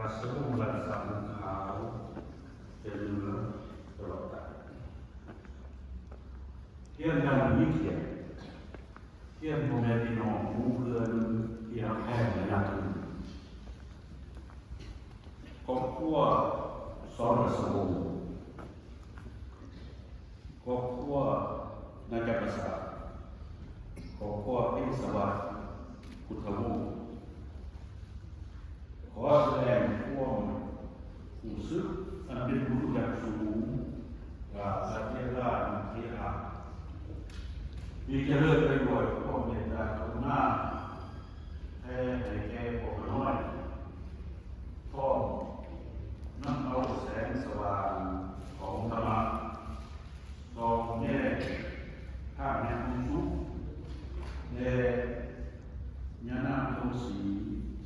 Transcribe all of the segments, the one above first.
ພະສົງລັດສະຫຸງຂາວ ຈະເຫຼືອຕະຫຼອດການ. ຮຽນຢ່າງມີກຽດ, ຮຽນພໍ່ແມ່ພີ່ນ້ອງໝູ່ເພື່ອນທີ່ຮັກແພງ ແລະ ນັບຖື. ຄອບຄົວສອນລາຊະວົງ, ຄອບຄົວນາຈັກປະສາດ, ຄອບຄົວເພັງສະຫວັດ ພຸດທະວົງ, ຂໍສະແດງຄວາມຮູ້ສຶກອັນເປັນບຸນຢ່າງສູງ ກາບສັດເທວານຸເທວາ ທີ່ຈະເລີນໄປດ້ວຍຄວາມເມດຕາກະລຸນາ ແຜ່ໃຫ້ແກ່ພວກຂ້ານ້ອຍ, ພ້ອມນຳເອົາແສງສະຫວ່າງຂອງທຳມະ ສ່ອງແຍງທາງແຫ່ງຄວາມສຸກ ແລະ ຍານາງ ທົງສີ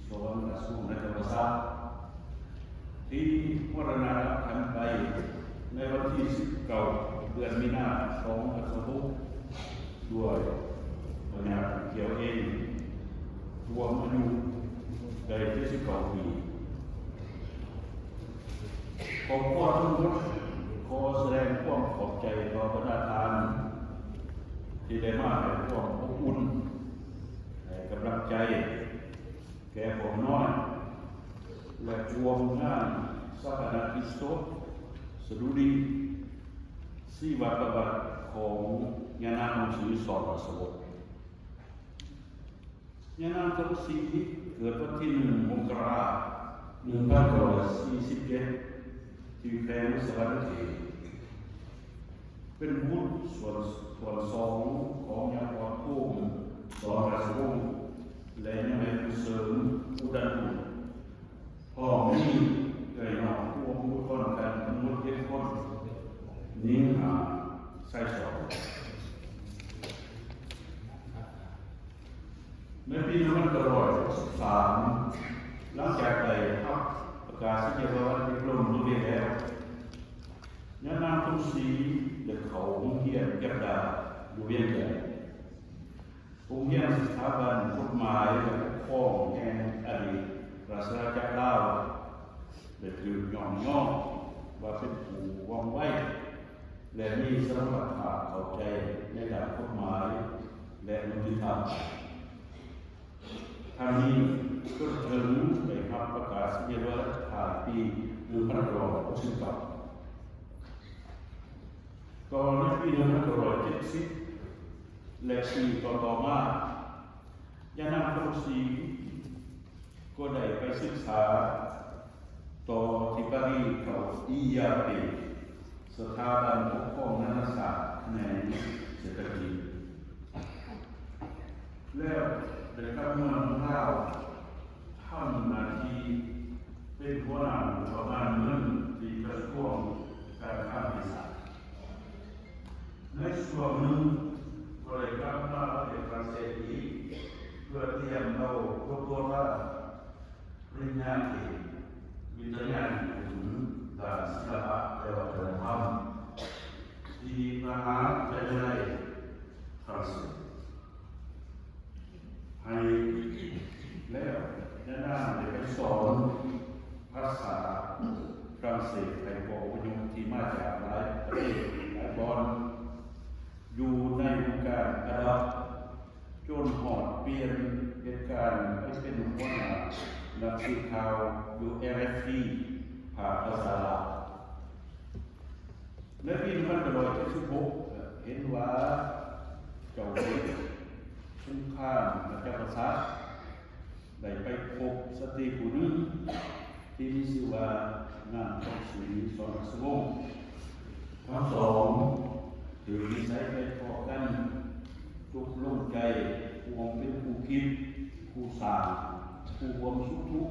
ສອນລາຊະວົງນາຈັກປະສາດ ທີ່ມໍລະນະຮັບຂັນໄປໃນວັນທີສິບເກົ້າ ເດືອນມີນາ ສອງພັນຊາວຫົກ ດ້ວຍພະຍາດຜູ້ກ່ຽວເອງ ລວມອາຍຸໄດ້ເຈັດສິບເກົ້າປີ. ຄອບຄົວທັງໝົດຂໍສະແດງຄວາມຂອບໃຈຕໍ່ບັນດາທ່ານ ທີ່ໄດ້ມາໃຫ້ຄວາມອົບອຸ່ນ, ໃຫ້ກຳລັງໃຈແກ່ພວກນ້ອຍ ແລະ ຮ່ວມງານຊາປະນະກິດສົບສະດຸດີຊີວະປະຫວັດຂອງຍານາງ ທົງສີ ສອນລາຊະວົງ. ຍານາງ ທົງສີ ເກີດວັນທີໜຶ່ງ ມົກກະລາ ໜຶ່ງພັນເກົ້າຮ້ອຍສີ່ສິບເຈັດ ທີ່ແຂວງສະຫວັນນະເຂດ, ເປັນບຸດສ່ວນ ສ່ວນສອງຂອງຍາອອດພູມ ສອນລາຊະວົງ ແລະ ຍາແມ່ບຸນເສີມ ອຸດັນວົງ. ພ້ອມມີເອື້ອຍນ້ອງຮ່ວມອຸດອນກັນທັງໝົດເຈັດຄົນ, ຍິງຫ້າ ຊາຍສອງ. ໃນປີໜຶ່ງພັນເກົ້າຮ້ອຍຫົກສິບສາມ ຫຼັງຈາກໄດ້ຮັບປະກາສະນີຍະບັດດິບໂລມຢູ່ວຽງແລ້ວ, ຍານາງ ທົງສີ ໄດ້ເຂົ້າໂຮງຮຽນຈັກດາ ຢູ່ວຽງຈັນ. ໂຮງຮຽນສະຖາບັນກົດໝາຍ ແລະ ປົກຄອງແຫ່ງອະດີດລາຊະອານາຈັກລາວ ໄດ້ຖືກຍ້ອງຍໍວ່າເປັນຜູ້ວ່ອງໄວ ແລະ ມີສະມັດຕະພາບເຂົ້າໃຈໃນດ້ານກົດໝາຍ ແລະ ຍຸຕິທຳ. ທັງນີ້ຈົນເຖິງໄດ້ຮັບປະກາສະນີຍະບັດທ້າຍປີໜຶ່ງພັນເກົ້າຮ້ອຍຫົກສິບເກົ້າ. ຕໍ່ໃນປີໜຶ່ງພັນເກົ້າຮ້ອຍເຈັດສິບ ແລະ ປີຕໍ່ໆມາ, ຍານາງ ທົງສີ ກໍໄດ້ໄປສຶກສາຕໍ່ທີ່ປາຣີເຂົ້າ ອີຢາເປ ສະຖາບັນປົກຄອງນານາຊາດ ຂະແໜງເສດຖະກິດ ແລ້ວໄດ້ກັບເມືອລາວ ທຳໜ້າທີ່ເປັນຫົວໜ້າຫ້ອງການເງິນທີ່ກະຊວງການຄ້າແຫ່ງຊາດ. ໃນຊ່ວງໜຶ່ງກໍໄດ້ກັບມາປະເທດຝຣັ່ງເສດອີກ ເພື່ອຕຽມເອົາດັອກໂຕຣາ ປະລິນຍາເອກ ວິທະຍານິພົນດ້ານສິລະປະ ແລະ ວັດທະນະທຳ ທີ່ມະຫາວິທະຍາໄລຝຣັ່ງເສດ. ໃຫ້ແລ້ວ ຍານາງໄດ້ໄປສອນພາສາຝຣັ່ງເສດໃຫ້ພວກອົບພະຍົບທີ່ມາຈາກຫຼາຍປະເທດຫຼາຍບ່ອນ ຢູ່ໃນວົງການອາດັບ ຈົນຮອດປ່ຽນເຮັດການໄປເປັນຫົວໜ້ານັກສື່ຂ່າວຢູ່ ເອັມເອັຟພີ ພາກພາສາລາວ. ໃນປີໜຶ່ງພັນເກົ້າຮ້ອຍເຈັດສິບຫົກ ເຫັນວ່າເຈົ້າເປັນສົງຄາມນາຈັກປະສາດ ໄດ້ໄປພົບສະຕີຜູ້ໜຶ່ງທີ່ມີຊື່ວ່າ ນາງ ທອງສີ ສອນລາຊະວົງ. ທັງສອງຖືກນິໄສໃຈເພາະກັນ, ຕົກລົງໃຈຮ່ວມເປັນຄູ່ຄິດ, ຄູ່ສ້າງ, ຄູ່ຮ່ວມສຸກທຸກ,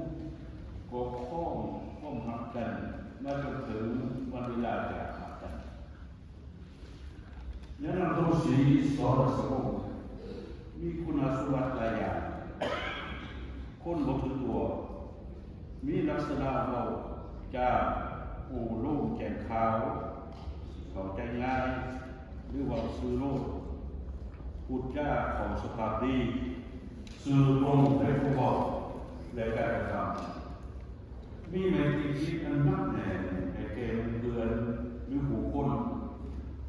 ກໍຄອງຄວາມຮັກກັນມາຈົນເຖິງວັນເວລາຈາກຈາກັນ. ຍານາງ ທອງສີ ສອນລາຊະວົງ ມີຄຸນສົມບັດຫຼາຍຢ່າງ. ຄົນບໍ່ຖືຕົວ, ມີລັກສະນະເວົ້າຈາໂອ້ໂລ່ງແຈ້ງຂາວ, ເຂົ້າໃຈງ່າຍ ຫຼື ເວົ້າຊື່ໂລດ, ພູດຈາເຂົ້າສະພາບດີ, ຊື່ຕົງໃນຜູ້ເວົ້າ ແລະ ການກະທຳ. ມີໄມຕີຈິດອັນໜັກແໜ້ນໃຫ້ແກ່ໝູ່ເພື່ອນ ຫຼື ຜູ້ຄົນ,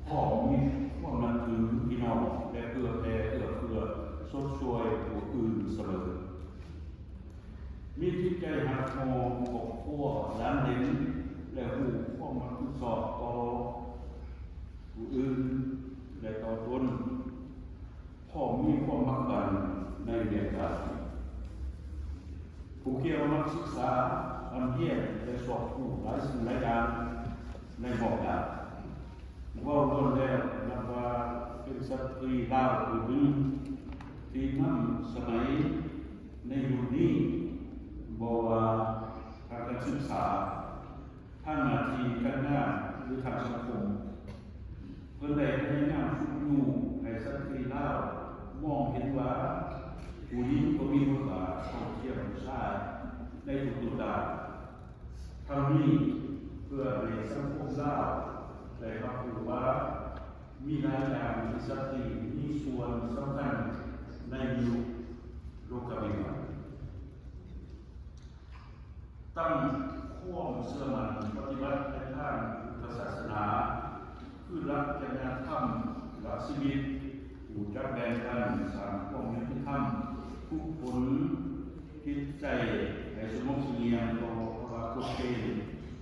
ພ້ອມມີຄວາມນັບຖືພີ່ນ້ອງ ແລະ ເອື້ອແຜ່ເອື້ອເຟື້ອຊົດຊ່ວຍຜູ້ອື່ນສະເໝີ. ມີຈິດໃຈຮັກຫອມຄອບຄົວ, ຫຼານເຫຼັນ ແລະ ຮູ້ຄວາມຮັບຜິດຊອບຕໍ່ຜູ້ອື່ນ ແລະ ຕໍ່ຕົນ. ພ້ອມມີຄວາມມັກບັນໃນວຽກງານ. ຜູ້ກ່ຽວມັກສຶກສາ, ຮ່ຳຮຽນ ແລະ ຊອກຮູ້ຫຼາຍສິ່ງຫຼາຍຢ່າງໃນຮອບດ້ານ. ເວົ້າລວມແລ້ວ ນັບວ່າເປັນສະຕຣີລາວຜູ້ໜຶ່ງທີ່ນຳສະໄໝໃນຍຸກນີ້, ບໍ່ວ່າທາງການສຶກສາ, ທາງໜ້າທີ່ການງານ ຫຼື ທາງສັງຄົມ. ເພິ່ນໄດ້ພະຍາຍາມຊຸກຍູ້ໃຫ້ສະຕຣີລາວມອງເຫັນວ່າ ຜູ້ຍິງກໍມີບົດບາດເທົ່າທຽມຜູ້ຊາຍໃນທຸກໆດ້ານ. ທັງນີ້ເພື່ອໃຫ້ສັງຄົມລາວໄດ້ຮັບຮູ້ວ່າ ມີຫຼາຍຢ່າງທີ່ສະຕຣີມີສ່ວນສຳຄັນໃນຍຸກໂລກາພິວັດ. ຕັ້ງຄວາມເຊື່ອໝັ້ນປະຕິບັດໃນທາງພຸດທະສາສະໜາ ຄືຫຼັກຈະລິຍະທຳ, ຫຼັກຊີວິດ, ຮູ້ຈັກແບ່ງປັນ, ສ້າງຄວາມຍຸຕິທຳ, ຝຶກຝົນຈິດໃຈໃຫ້ສະຫງົບສະຫງຽມຕໍ່ພາວະກົດເກນ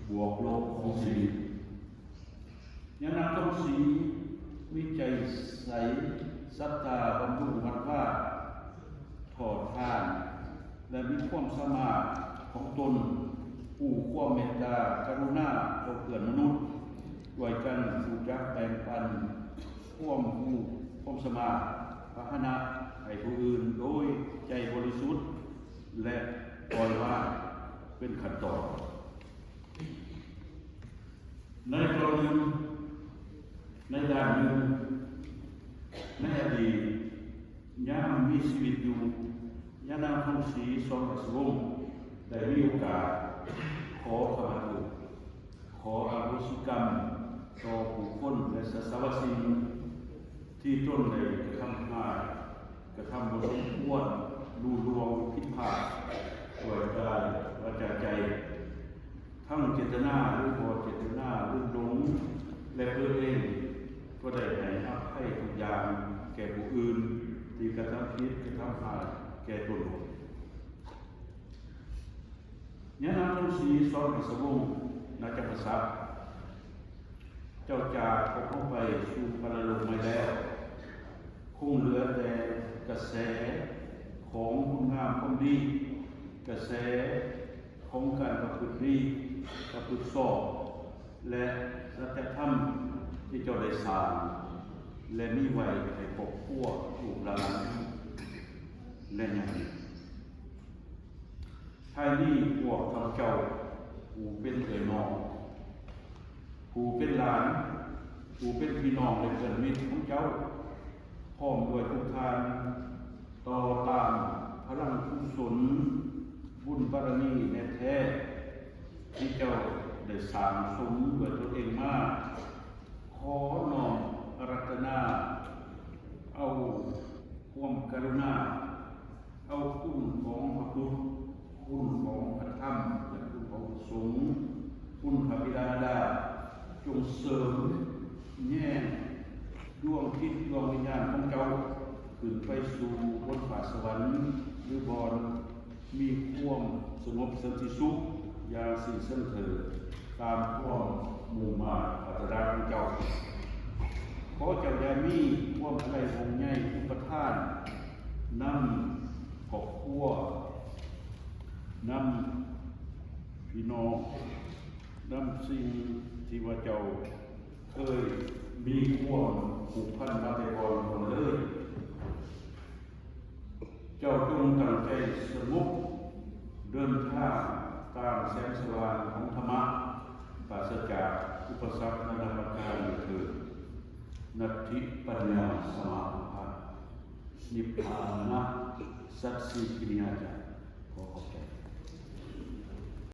ບວກລົບຂອງຊີວິດ. ຍານາງທອງສີມີໃຈໃສ, ສັດທາບຳລຸງວັດວາ, ທອດທານ ແລະ ມີຄວາມສາມາດຂອງຕົນ, ຮູ້ຄວາມເມດຕາກະລຸນາຕໍ່ເພື່ອນມະນຸດ, ດ້ວຍກັນຮູ້ຈັກແບ່ງປັນຄວາມຮູ້, ຄວາມສາມາດ, ພາຫະນະໃຫ້ຜູ້ອື່ນໂດຍໃຈບໍລິສຸດ ແລະ ປ່ອຍວາງເປັນຂັ້ນຕອນ. ໃນຕອນໜຶ່ງ, ໃນດ້ານໜຶ່ງ, ໃນອະດີດ, ຍາມມີຊີວິດຢູ່, ຍານາງທອງສີ ສອງຣາຊະວົງ ໄດ້ມີໂອກາດຂໍຂະມາໂທດ, ຂໍອະໂຫສິກຳຕໍ່ຜູ້ຄົນ ແລະ ສັດສະວະສິ່ງ ທີ່ຕົນໄດ້ກະທຳຮ້າຍ, ກະທຳບໍ່ສົມຄວນ, ລຸລ່ວງ, ຜິດພາດ ດ້ວຍກາຍ, ວາຈາ, ໃຈ, ທັງເຈດຕະນາ ຫຼື ບໍ່ເຈດຕະນາ, ລືມຫຼົງ ແລະ ເພິ່ນເອງກໍໄດ້ໃຫ້ອະໄພທຸກຢ່າງແກ່ຜູ້ອື່ນທີ່ກະທຳຜິດ, ກະທຳຮ້າຍແກ່ຕົນ. ຍານາງທອງສີ ສອນຣາຊະວົງ ນາຈັກກະສັດ, ເຈົ້າຈາກພວກເຮົາໄປສູ່ປະລະໂລກໃໝ່ແລ້ວ, ຄົງເຫຼືອແຕ່ກະແສຂອງຄຸນງາມຄວາມດີ, ກະແສຂອງການປະພຶດດີ, ປະພຶດຊອບ ແລະ ສັດຈະທຳທີ່ເຈົ້າໄດ້ສ້າງ ແລະ ມີໄວ້ໃຫ້ຄອບຄົວ, ລູກຫຼານ ແລະ ຍາດຕິ. ທ້າຍນີ້ພວກຂ້າພະເຈົ້າ ຜູ້ເປັນເອື້ອຍນ້ອງ, ຜູ້ເປັນຫຼານ, ຜູ້ເປັນພີ່ນ້ອງ ແລະ ເພື່ອນມິດຂອງເຈົ້າ, ພ້ອມດ້ວຍທຸກທ່ານ, ຕໍ່ຕາມພະລັງກຸສົນບຸນບາລະມີແທ້ໆ ທີ່ເຈົ້າໄດ້ສ້າງສົມດ້ວຍຕົນເອງມາ, ຂໍນ້ອມອາລາທະນາເອົາຄວາມກະລຸນາ, ເອົາຄຸນຂອງພະພຸດ, ຄຸນຂອງພະທຳ ແລະ ຄຸນຂອງພະສົງ, ຄຸນພະບິດາມາດາ, ຈົ່ງເສີມແຍງດວງຈິດດວງວິນຍານຂອງເຈົ້າ ຂຶ້ນໄປສູ່ບົນຟ້າສະຫວັນ ຫຼື ບ່ອນມີຄວາມສະຫງົບສັນຕິສຸກຢ່າງສິ້ນເຊີງເທີ້ນ ຕາມຄວາມມຸ່ງມາດປາດຖະໜາຂອງເຈົ້າ. ຂໍເຈົ້າຢ່າມີຄວາມອາໄລຫ່ວງໃຍອຸປະທານ ນຳຄອບຄົວ, ນຳພີ່ນ້ອງ, ນຳສິ່ງທີ່ວ່າເຈົ້າເຄີຍມີຄວາມຜູກພັນມາແຕ່ກ່ອນເລີຍ. ເຈົ້າຈົ່ງຕັ້ງໃຈສະຫງົບເດີນທາງຕາມແສງສະຫວ່າງຂອງທຳມະ, ປາສະຈາກອຸປະສັກນານາປະການເທີ້ນ. ນັດຖິປັນຍາສະມາປະພາ ນິບພານະ ສັດສີກິລິຍາຈາ. ຂໍຂອບ